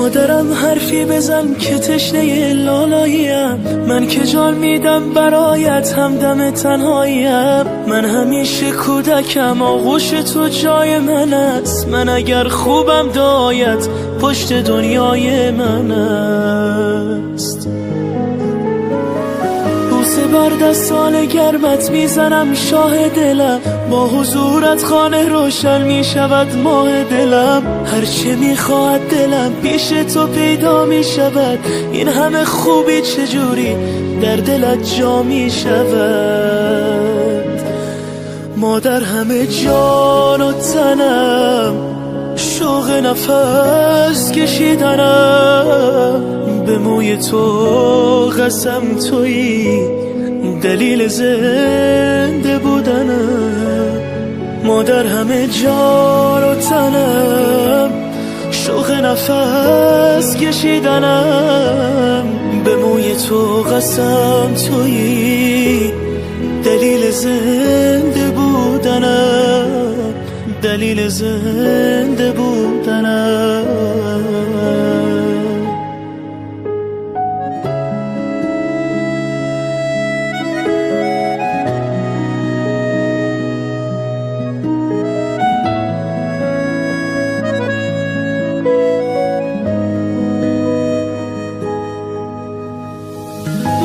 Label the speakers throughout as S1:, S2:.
S1: مادرم حرفی بزن که تشنه لالاییم، من که جان میدم برایت همدم تنهاییم، من همیشه کودکم آغوش تو جای من است، من اگر خوبم دایت پشت دنیای من است. بوسه بر دستان گرمت میزنم شاه دلم، با حضورت خانه روشن میشود ماه دلم، هرچه میخواهد دلم پیش تو پیدا میشود، این همه خوبی چجوری در دلت جا میشود. مادر همه جان و تنم، شوق نفس کشیدنم، به موی تو قسم تویی دلیل زنده بودنم. مادر همه جان و تنم، شوق نفس کشیدنم، به موی تو قسم تویی دلیل زنده بودنم، دلیل زنده بودنم.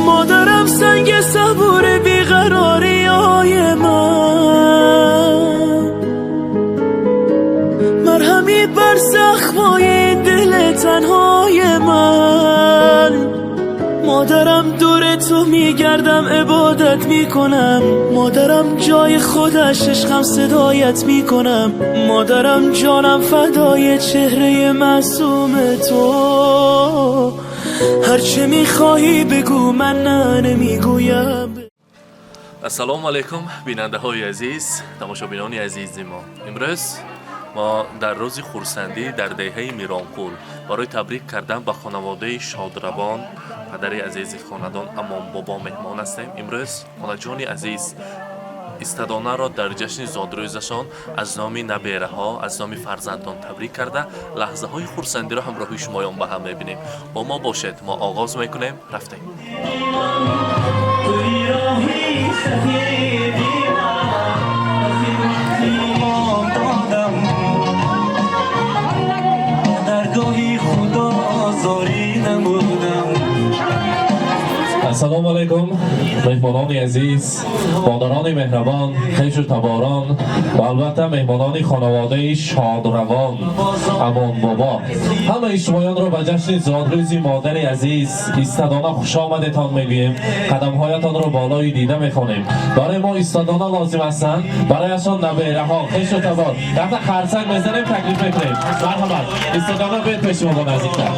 S1: مادرم سنگ صبور بیقراری های من، مرهمی بر زخمای دل تنهای من، مادرم دور تو میگردم عبادت میکنم، مادرم جای خودش عشقم صدایت میکنم، مادرم جانم فدای چهره معصوم تو، هرچه میخواهی بگو من نه نمیگویم.
S2: السلام علیکم بیننده های عزیز، تماشابینان عزیز ما. امروز ما در روز خرسندی در دهه میرانقول برای تبریک کردن به خانواده شادروان پدر عزیز خاندان امان بابا مهمان هستیم. امروز خانجان عزیز استدانه را در جشن زادروزشان از نام نبیره ها، از نام فرزندان تبریک کرده لحظه های خرسندی را همراهی شمایان به هم میبینیم. با ما باشد، ما آغاز میکنیم. رفتیم.
S3: السلام علیکم مهمانان عزیز، مادران مهربان، خویش و تباران و البته مهمانان خانواده شادروان امان بابا، همه شمایان را به جشن زادروز مادر عزیز ایستادانه خوش آمدتان میگوییم. قدمهایتان را بالای دیده میخوانیم. برای ما ایستادانه لازم هستند، برایشان نبیره ها، خویش و تبار رفت خرسنگ میزنیم، تکلیف میکنیم. مرحبا ایستادانه بیاید پیش ما نزدیکتر.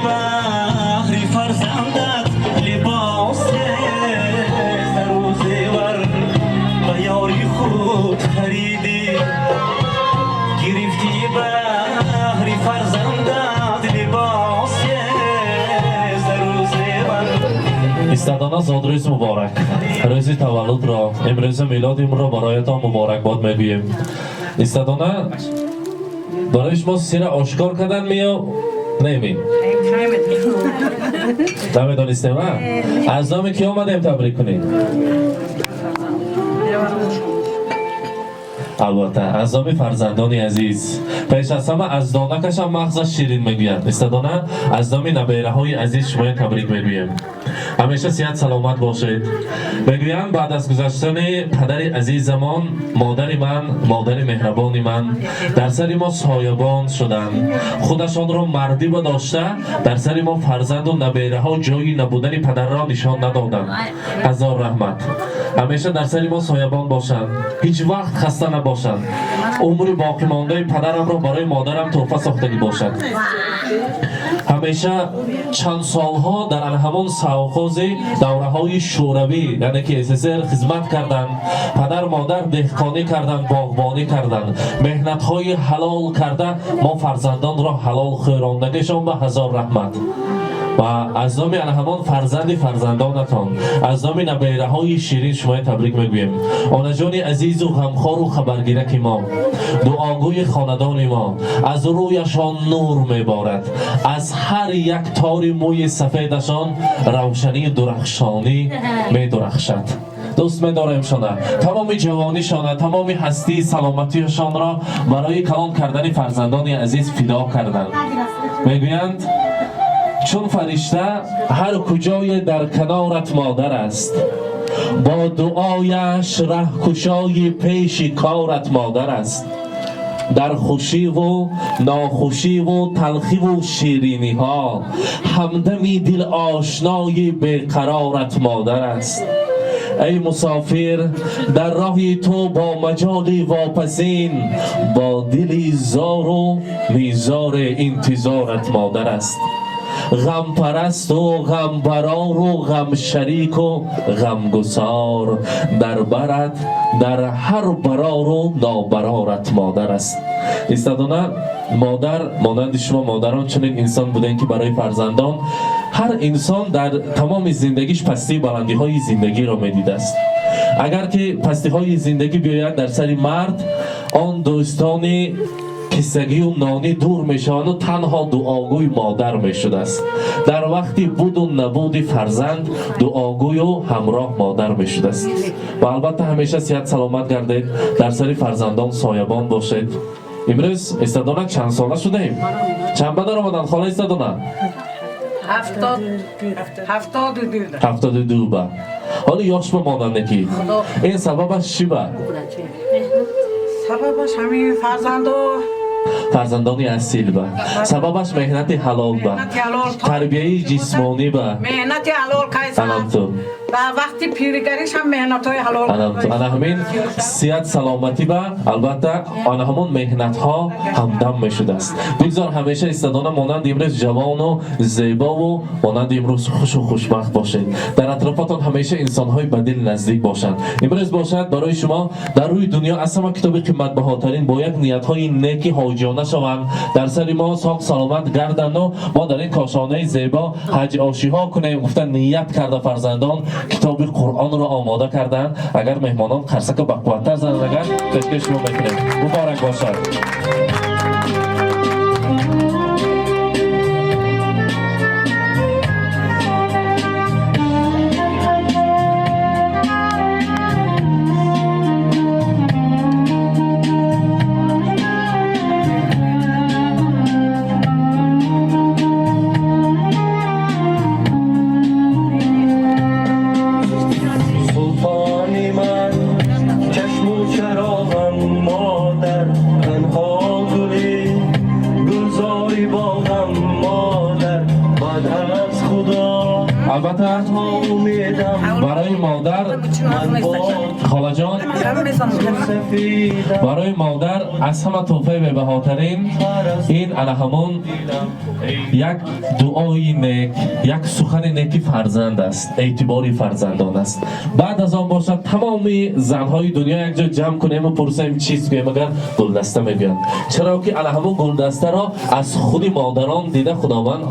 S4: بهری فرزندت لباس زر و زیور به یاری خود خریدی، گرفتی بهری فرزندت لباس زر و زیور.
S3: ایستادانه زادروز مبارک، روز تولد را، امروز میلادیم را برایتان مبارک باد میگوییم. ایستادانه برای شما سیر آشکار کردن میا نمی نمیدانستیم. از نام کی آمدیم تبریک کنیم؟ البته از نام فرزندان عزیز. پیش از همه از دانکش هم مغزش شیرین میگوید. استادانه از نام نبیره های عزیز شما تبریک میگویم. همیشه صحت سلامت باشید. میگویم بعد از گذشتن پدر عزیزمان، مادر من، مادر مهربان من، در سر ما سایبان شدند. خودشان را مردی و داشته در سر ما فرزند و نبیره ها جایی نبودن پدر را نشان ندادند. هزار رحمت. همیشه در سر ما سایبان باشند، هیچ وقت خسته نباشند. عمر باقی مانده پدرم را برای مادرم تحفه ساختگی باشد. همیشه چند سالها در همان совхози давраҳои шӯравӣ, яъне ки СССР хизмат карданд. Падар модар деҳқонӣ карданд, боғбонӣ карданд, меҳнатҳои ҳалол карда мо фарзандонро ҳалол хӯрондагишон ба ҳазор раҳмат. Ва аз номи ана ҳамон фарзанди фарзандонатон, аз номи набераҳои ширин шумоя табрик мегӯем. Онаҷони азизу ғамхору хабаргираки мо, дуогӯи хонадони мо, аз рӯяшон нур меборад, аз ҳар як тори мӯи сафедашон равшанию дурахшонӣ медурахшад. Дӯст медоремшона, тамоми ҷавонишона, тамоми ҳастии саломатиашонро барои калон кардани фарзандони азиз фидо карданд. Мегӯянд, чун фаришта ҳар куҷое дар канорат модар аст, бо дуояш раҳкушои пеши корат модар аст. Дар хушиву нохушиву талхиву шириниҳо ҳамдами дилошнои беқарорат модар аст. Эй мусофир, дар роҳи ту бо маҷоли вопасин, бо дили зору низори интизорат модар аст. Ғампарасту ғамбарору ғамшарику ғамгусор дар барат, дар ҳар барору нобарорат модар аст. Истадона модар, монанди шумо модарон чунин инсон будем, ки барои фарзандон. Ҳар инсон дар тамоми зиндагиш пастию баландиҳои зиндагиро медидааст. Агар ки пастиҳои зиндагӣ биёяд дар сари мард, он дӯстони кисагию нонӣ дур мешаванду танҳо дуогӯи модар мешудааст. Дар вақти буду набуди фарзанд дуогӯю ҳамроҳ модар мешудааст. Ва албатта, ҳамеша сиҳат саломат гардед, дар сари фарзандон соябон бошед. Имрӯз истадона чанд сола шудаем? Чанд ба даромаданд, хола истадона?
S5: 72.
S3: 72 ба. Ҳоли ёш ба монанде ки ин сабабаш чӣ ба?
S5: Сабабаш ҳамин фарзандо.
S3: Фарзандони асил ба. Сабабаш меҳнати ҳалол ба.
S5: Меҳнати ҳалол.
S3: Тарбияи ҷисмонӣ ба.
S5: Меҳнати ҳалол кайса.
S3: Анамту.
S5: Ва вақти пиригариш ҳам меҳнатҳои ҳалол.
S3: Анамту. Ана ҳамин сиҳат саломатӣ ба, албатта, ана ҳамон меҳнатҳо ҳамдам мешудааст. Бигзор ҳамеша истадона монанди имрӯз ҷавону зебову монанди имрӯз хушу хушбахт бошед. Дар атрофатон ҳамеша инсонҳои ба дил наздик бошанд. Имрӯз бошад, барои шумо дар рӯи дунё аз ҳама китоби қиматбаҳотарин бо як ниятҳои неки ҳоҷиёна шаванд, дар сари мо соғ саломат гарданду мо дар ин кошонаи зебо ҳаҷ ошиҳо кунем гуфта ният карда, фарзандон китоби Қуръонро омода карданд. Агар меҳмонон қарсака бақувваттар зананд, агар пешкаш шумо мекунем. Муборак бошад.
S4: Султони ман, чашму чароғам модар, танҳо гули гулзори боғам модар, баъд аз Худо
S3: Албатта,
S4: танҳо умедам.
S3: Барои модар,
S4: Ман бо
S3: холаҷон,
S4: сафедам.
S3: Барои модар аз ҳама тӯҳфаи бебаҳотарин ин ана ҳамон як дуои нек, як сухани неки фарзанд аст, эътибори фарзандон аст. Баъд аз он бошад, тамоми занҳои дунё якҷо ҷамъ кунему пурсем, чиз гӯем, агар гулдаста мегӯянд. Чаро ки ана ҳамон гулдастаро аз худи модарон дида Худованд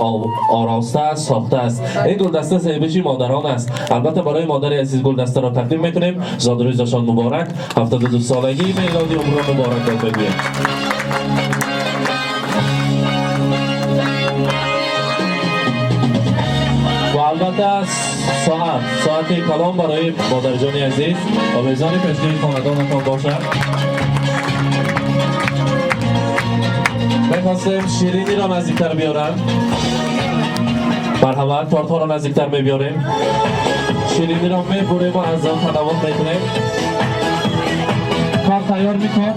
S3: оростааст, сохтааст. Ин гулдаста зебиши модарон аст. Албатта, барои модари азиз гулдастаро тақдим мекунем. Зодрӯзашон муборак, 72 солагии мелоди умрро муборакбод мегӯем. Ва албатта, соат, соати калом барои модарҷони азиз овезони пешгӯи хонадонатон бошад. Мехостем шириниро наздиктар биёрам. Марҳамат, тортҳоро наздиктар мебиёрем, шириниро мебурему аз он танаввул мекунем. Кор тайёр мекун.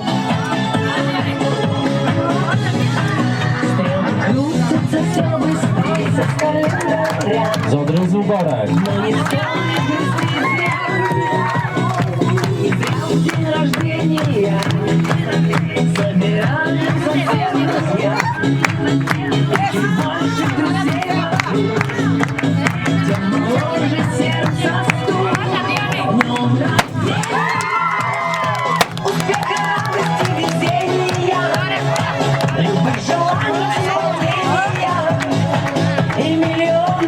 S6: Крутится все быстрее с календаря.
S3: Зодрӯз муборак!
S6: Но не стали быстрее зря. Не зря в день рождения собираются все друзья. Чем больше друзей вокруг, тем моложе сердце стук. Днем рождения! Успеха, радости, везения, любых желаний исполнения и миллионов.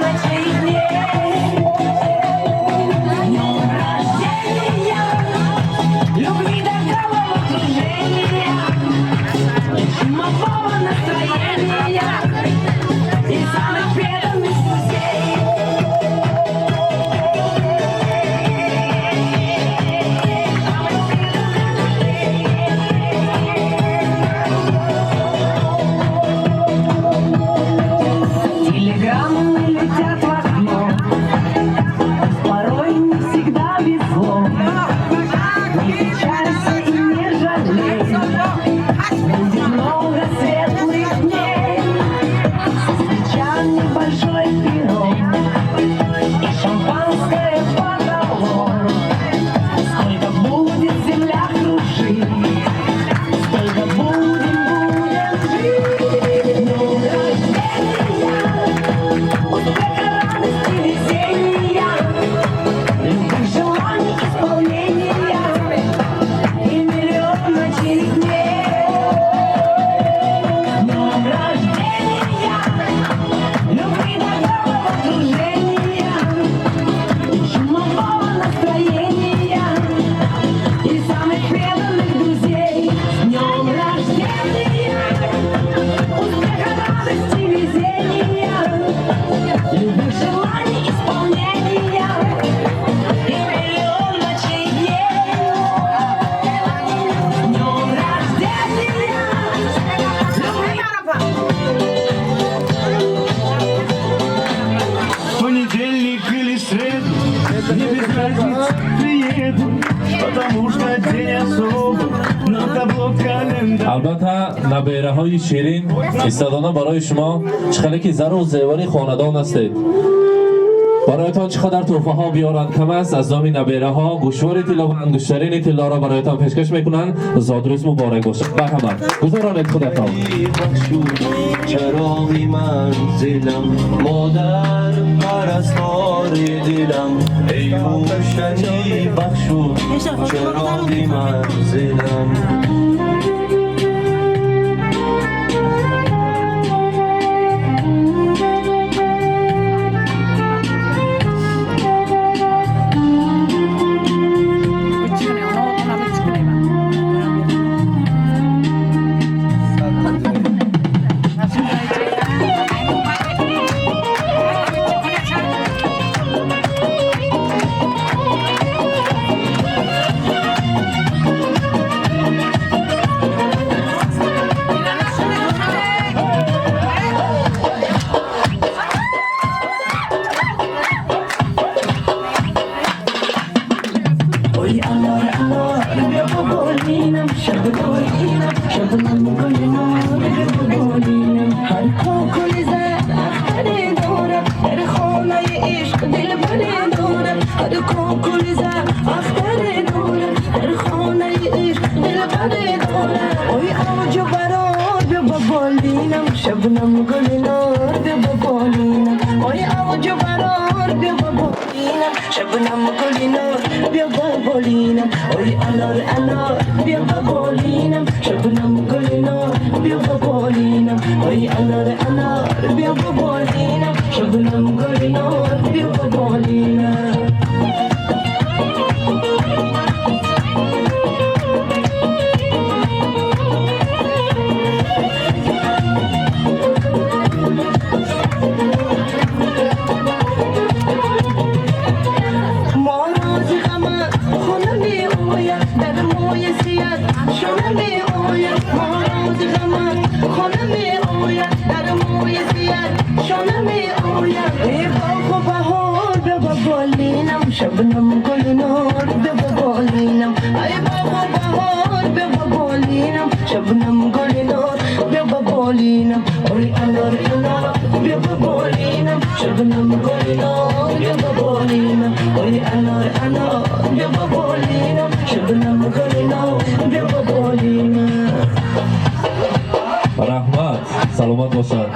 S6: Головокружения, чумового настроения и самых преданных друзей. Телеграммы летят в окно, порой не всегда везло. Не печалься и не жалей, будет много светлых дней. Со свечами большой пирог и шампанское потолок. Сколько будет земля кружить, столько будем, будем жить. Днем рождения, успеха, радости, везения, любых желаний исполнения и миллион ночей дней. Днем рождения, любви до головокружения, чумового настроения и самых преданных друзей. С днем рождения, успеха, радости, везения, любых желаний исполнения и миллион ночей дней. С днем рождения, любви.
S1: Понедельник или среду, мне без разницы, приеду, потому что день особый, на табло календарь.
S3: Албатта, набераҳои ширин истодона барои шумо чӣ хеле ки зару зевари хонадон ҳастед, бароятон чӣ қадар тӯҳфаҳо биёранд, кам аст. Аз номи набераҳо гӯшвори тилло ва ангуштарини тиллоро бароятон пешкаш мекунанд. Зодрӯз муборак бошад, марҳамат, гузаронед худатон.
S4: Чароғи манзилам, модар, парастори дилам, эй рӯшанӣ бахшу чароғи манзилам.
S6: Ой, анор, анор, бیا با بالینم، شب گلینم، شبنم گلینار، بیا با بالینم. هر کوکلی زد اختری دارم، در خانه عشق دلبری دارم. هر کوکلی زد اختری دارم، در خانه عشق دلبری دارم. ой اوج و برار، بیا با بالینم، شبنم گلینار، بیا با بالینم. ой اوج و برار، بیا با بالینم، شبنم گلینار، بیا با بالینم. ой انار انار، بیا با بالینم، شبنم گلینار، بیا با بالینم. ой انار انار، بیا با بالینم، شبنم گلینار، بیا با بالینم. ما راز غمت خونه می آید، در موی سیت شونه می آید. ما راز غمت خونه می آید، در موی سیت شونه می آید. ای باغ و بهار، بیا با بالینم، شبنم گلنار، بیا با بالینم. ای باغ و بهار، بیا با بالینم، شبنم گلنار، بیا با بالینم. ای انار انار، بیا با بالینم، شبنم گلنار، بیا با بالینم. ای انار انار، بیا با بالینم، شبنم گلنار، بیا با بالینم.
S3: Раҳмат, саломат бошад.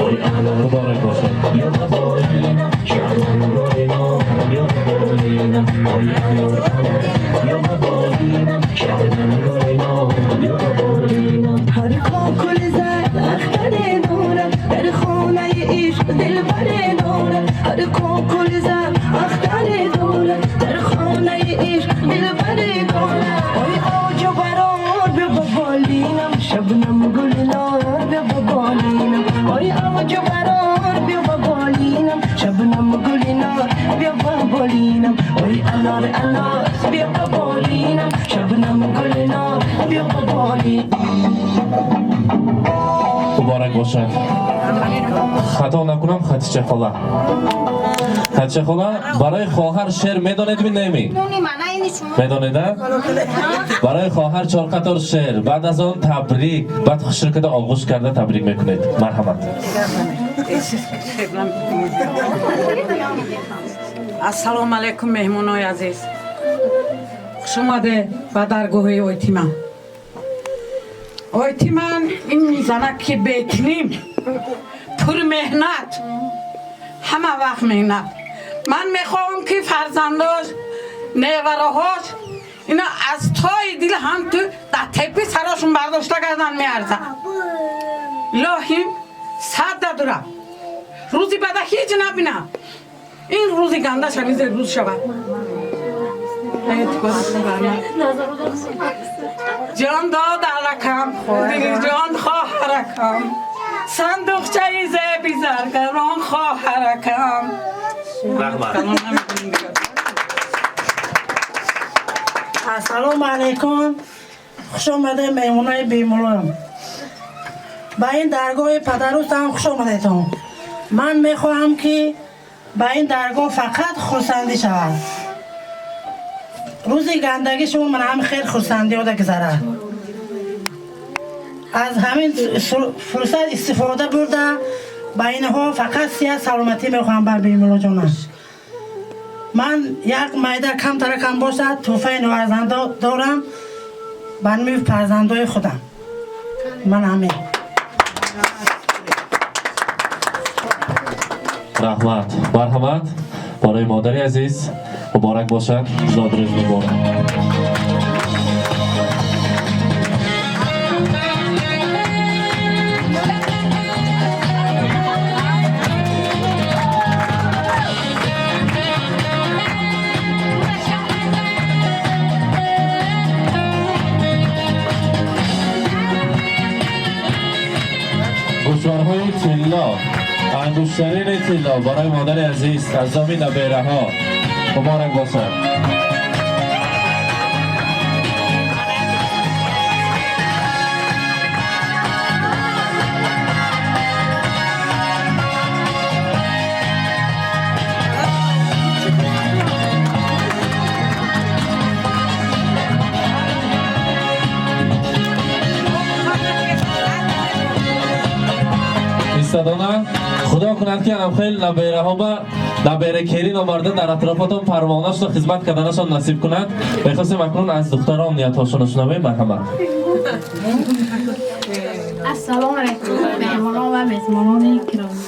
S4: Ой анор,
S3: Муборак бошад.
S4: بیا با بالینم، شبنم گلنار، بیا با بالینم. ой анор анор، بیا با بالینم، شبنم گلنار، بیا با بالینم.
S6: هر کوکل زد اختر دارم، در خانه عشق دلبر دارم. هر کوکل زد اختر دارم، در انار بیا با بالینم شبنم گل نار بیا با بالینم.
S3: Муборак бошад. Хато накунам, Хатича хола, Хатича хола, барои хоҳар шеър медонед ми неми? Медонед, а? Барои хоҳар чор қатор шеър, баъд аз он табрик, баъд хушрӯ карда оғӯш карда табрик мекунед. Марҳамат.
S5: Ассалому алайкум, меҳмонои азиз, хуш омаде ба даргоҳи ойтиман. Ойтиман ин занаки бетиним, пурмеҳнат, ҳама вақт меҳнат. Ман мехоҳам, ки фарзандош, невараҳош ина аз тои дил ҳам ту дар тепи сарошон бардошта кардан меарзад. Илоҳим, сад дадура рӯзи бада ҳеҷ набинам, ин рӯзи ганда шавизе рӯз шавад. Ҷон додаракам, дили ҷон хоҳаракам, сандуқчаи зеби заргарон хоҳаракам.
S3: Раҳмат.
S7: Ассалому алайкум, хуш омадед, меҳмонои бемулоим, ба ин даргоҳи падарӯстам хуш омадедтон. Ман мехоҳам, ки ба ин даргоҳ фақат хурсандӣ шавад. Рӯзи гандагӣ шумо ман ҳам хел хурсандиёда гузарад. Аз ҳамин фурсат истифода бурда, ба инҳо фақат сиҳат саломатӣ мехоҳам. Бар бемулоҷонам ман як майда камтаракам бошад тӯҳфаи новарзанда дорам ба номи фарзандои худам. Ман ҳамин.
S3: Раҳмат, марҳамат, барои модари азиз муборак бошад, зодрӯз муборак. Гӯшворҳои тилло, ангуштарини тилло барои модари азиз аз номи набераҳо. Муборак бошад. Истадона, худо кунад, ки анам хел набераҳо ба набера келин омарда дар атрофатон парвона шуда хизмат карданашон насиб кунад. Мехостем акнун аз духтарон ниятҳошонро шунавем. Марҳамат.
S8: Ассалому алайкум, меҳмонон ва мезмонони киромӣ.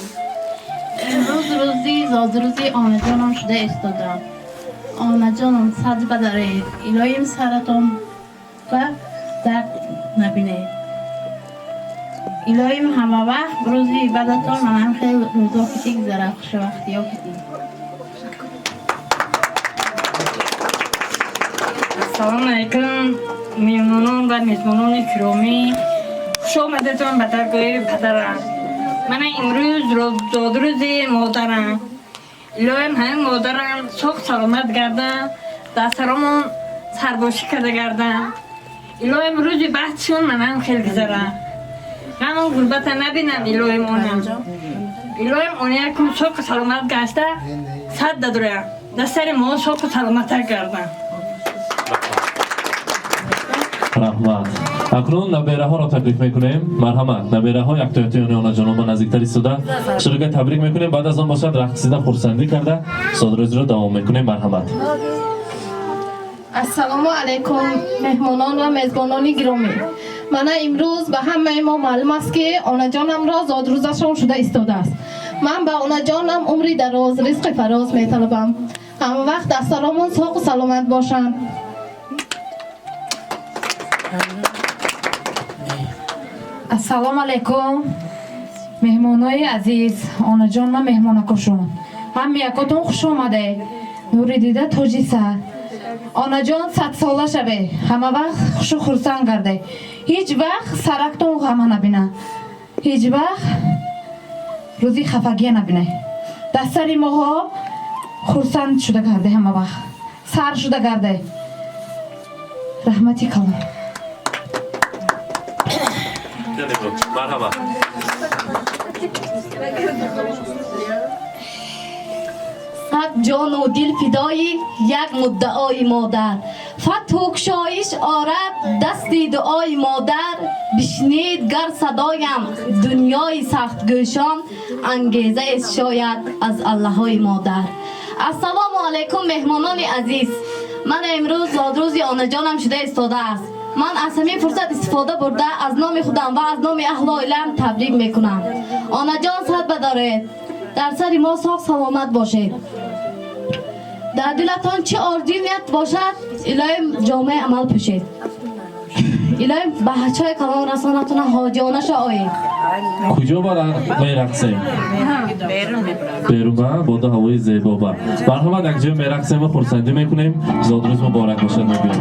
S8: Имрӯз рӯзи зодрӯзи онаҷонам шуда истодам. Онаҷонам, сад бадаред, илоҳим саратон ва дард набинед. Илоҳим, ҳама вақт рӯзи бадатон манам хел рӯзо кити гузарад, хушвақтиё кити.
S9: Ассалому алайкум, меҳмонон ва мезбонони киромӣ, хуш омадетон ба даргоҳи падарам. Мана имрӯз зодрӯзи модарам. Илоҳим, ҳамин модарам соғ саломат гардам, дар саромон сарбошӣ карда гардам. Илоҳим, рӯзи бахтшон манам хел гузарам, ғаму ғурбата набинам. Илоҳим, онам, илоҳим, онаякум соғу саломат гашта сад дадурям, дар сари мо соғу саломаттар гардам.
S3: Раҳмат. Акнун набераҳоро таклиф мекунем. Марҳамат, набераҳо, яктоятои онаҷонон наздиктар истода шурука табрик мекунем. Баъд аз он бошад, рақсида, хурсандӣ карда, зодрӯзиро давом мекунем. Марҳамат.
S8: Ассалому алайкум, меҳмонон ва мезбонони гиромӣ. Мана имрӯз ба ҳамаи мо маълум аст, ки онаҷонамро зодрӯзашон шуда истодааст. Ман ба онаҷонам умри дароз, ризқи фароз металабам. Ҳама вақт дар саромон соғу саломат бошанд.
S10: Ассалому алайкум, меҳмонои азиз, онаҷон ва меҳмонакошон, ҳами якотон хуш омадед. Нури дида, тоҷи сар, онаҷон, садсола шаве, ҳама вақт хушу хурсанд гарде, ҳеҷ вақт сарактон ғама набина, ҳеҷ вақт рӯзи хафагия набине, дар сари моҳо хурсанд шуда гарде, ҳама вақт Сар шуда гарде. Раҳмати калон.
S3: Марҳабо.
S11: Сад ҷону дил фидои як муддаои модар. Фатҳу кушоиш орад дасти дуои модар. Бишнид гар садоям дунёи сахтгӯшон, ангезаест шояд аз аллаҳои модар. Ассалому алайкум, меҳмонони азиз. Ман имрӯз зодрӯзи онаҷонам шуда истодааст. Ман аз ҳамин фурсат истифода бурда аз номи худам ва аз номи аҳли оилаам табрик мекунам. Онаҷон, сад бадоред, дар сари мо соғ саломат бошед. Дар дилатон чӣ орзую ният бошад, илоҳим ҷомаи амал пӯшед. Илоҳим ба ҳачҳои калон расонатона, ҳоҷионаша оед.
S3: Куҷо бара мерақсем? Берун ба боду ҳавои зебо ба. Марҳамат, якҷоя мерақсем ва хурсандӣ мекунем. Зодрӯз муборак бошад мегӯем.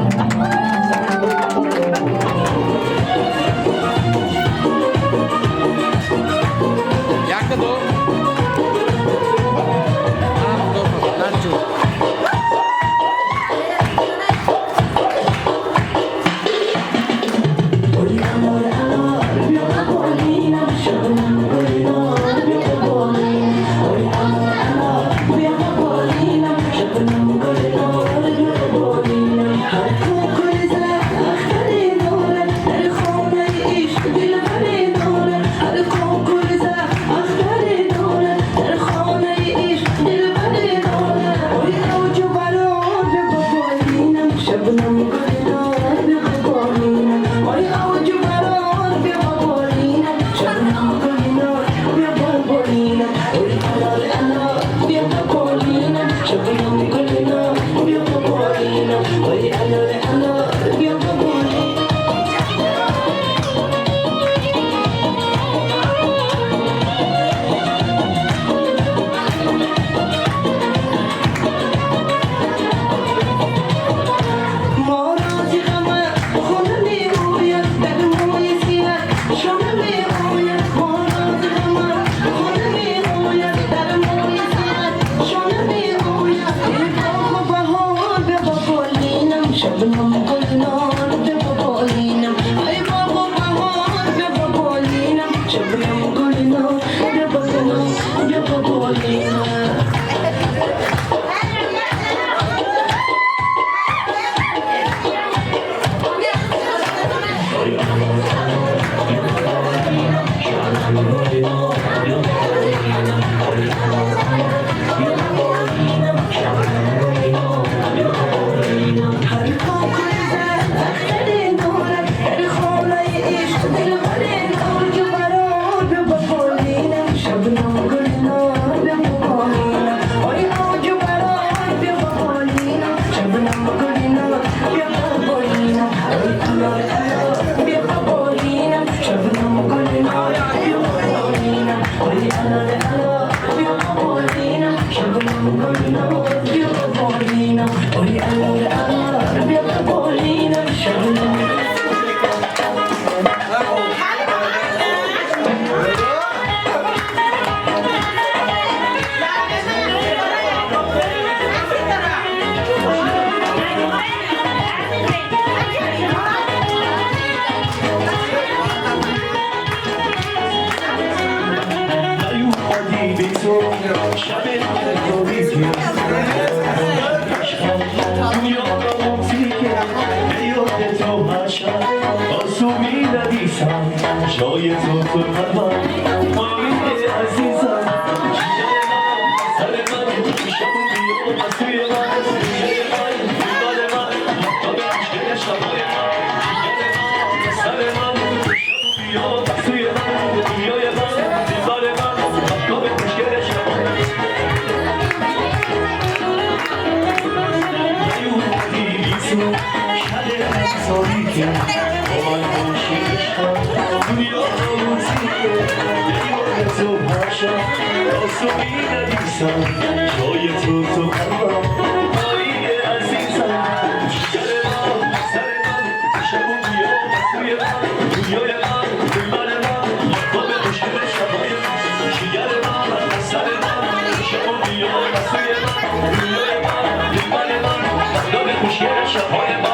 S4: خوشگل شبهای من.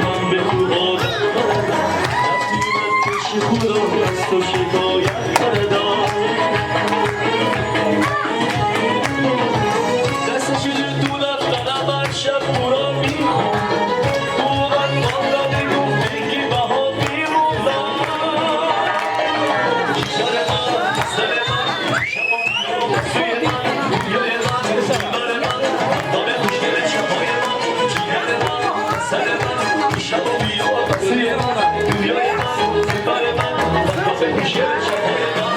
S4: من به تو عادت دارم، رفتی من پیش خدا از تو شکایت کردم، دستش تو دفترم هر شب او را میخوند، او آن را میگفتی که بها میموندم. جان من، سر من، شب و سوی من، دنیای من، دلبر من، دام خوشگل شبهای من، جگر من، سر من، شب و بیا سوی من، دنیای من، دلبر من، دام خوشگل شبهای من.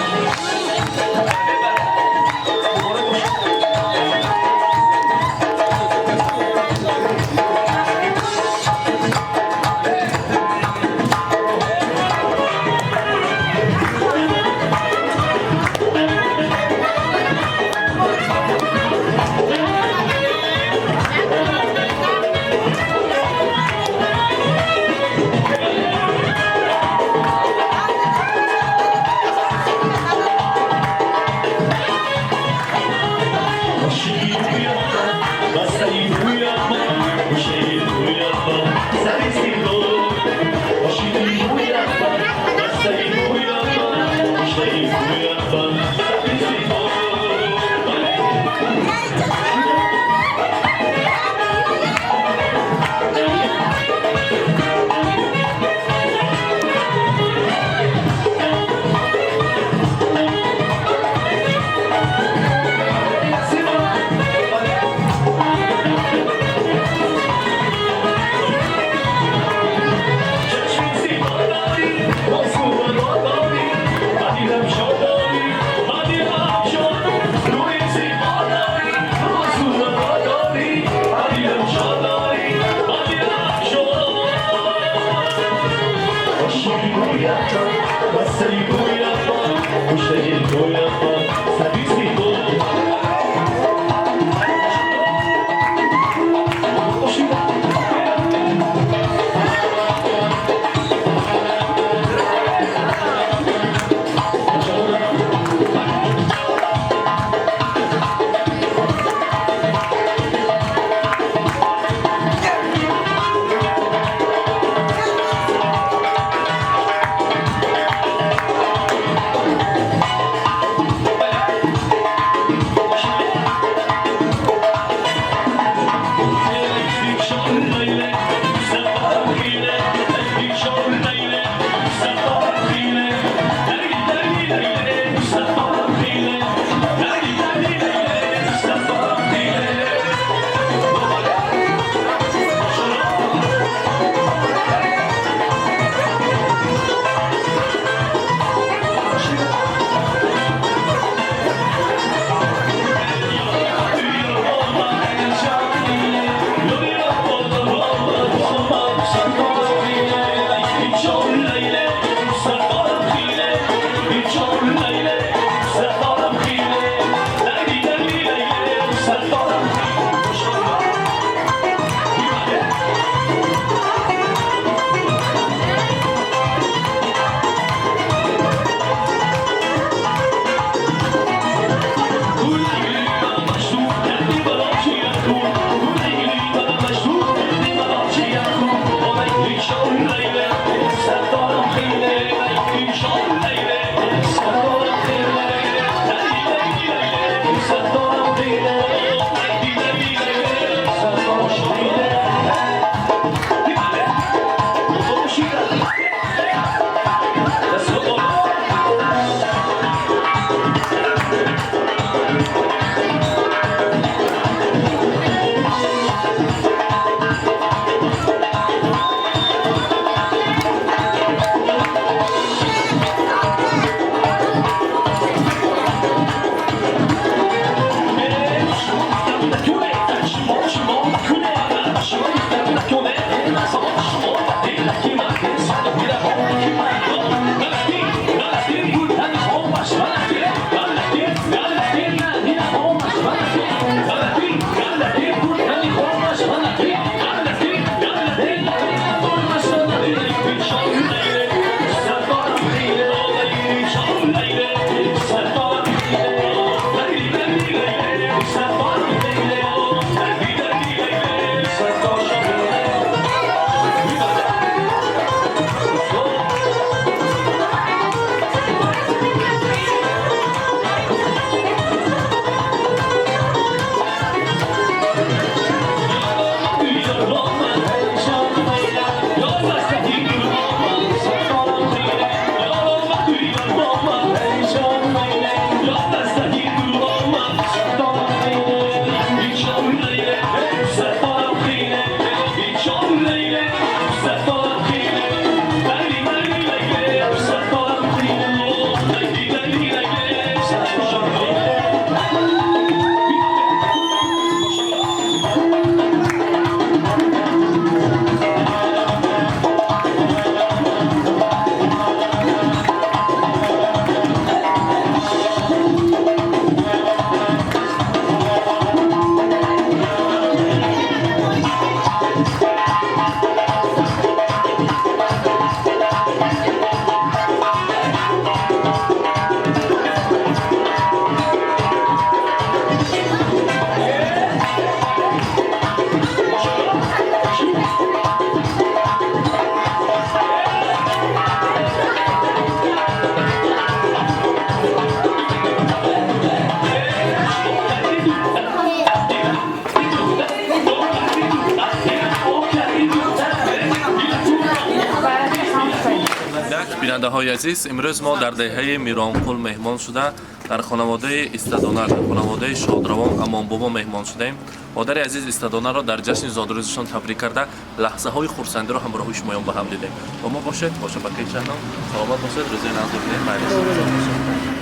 S2: Бинандаҳои азиз, имрӯз мо дар деҳаи Миронқул меҳмон шуда, дар хонаводаи Истадона, дар хонаводаи шодравон Амонбобо меҳмон шудаем. Модари азиз Истадонаро дар ҷашни зодрӯзашон табрик карда, лаҳзаҳои хурсандиро ҳамроҳи шумоён ба ҳам дидем. Бо мо бошед, бо шабакаи Шаҳно. Саломат бошед, рӯзои нағз бинед. Майли бошед.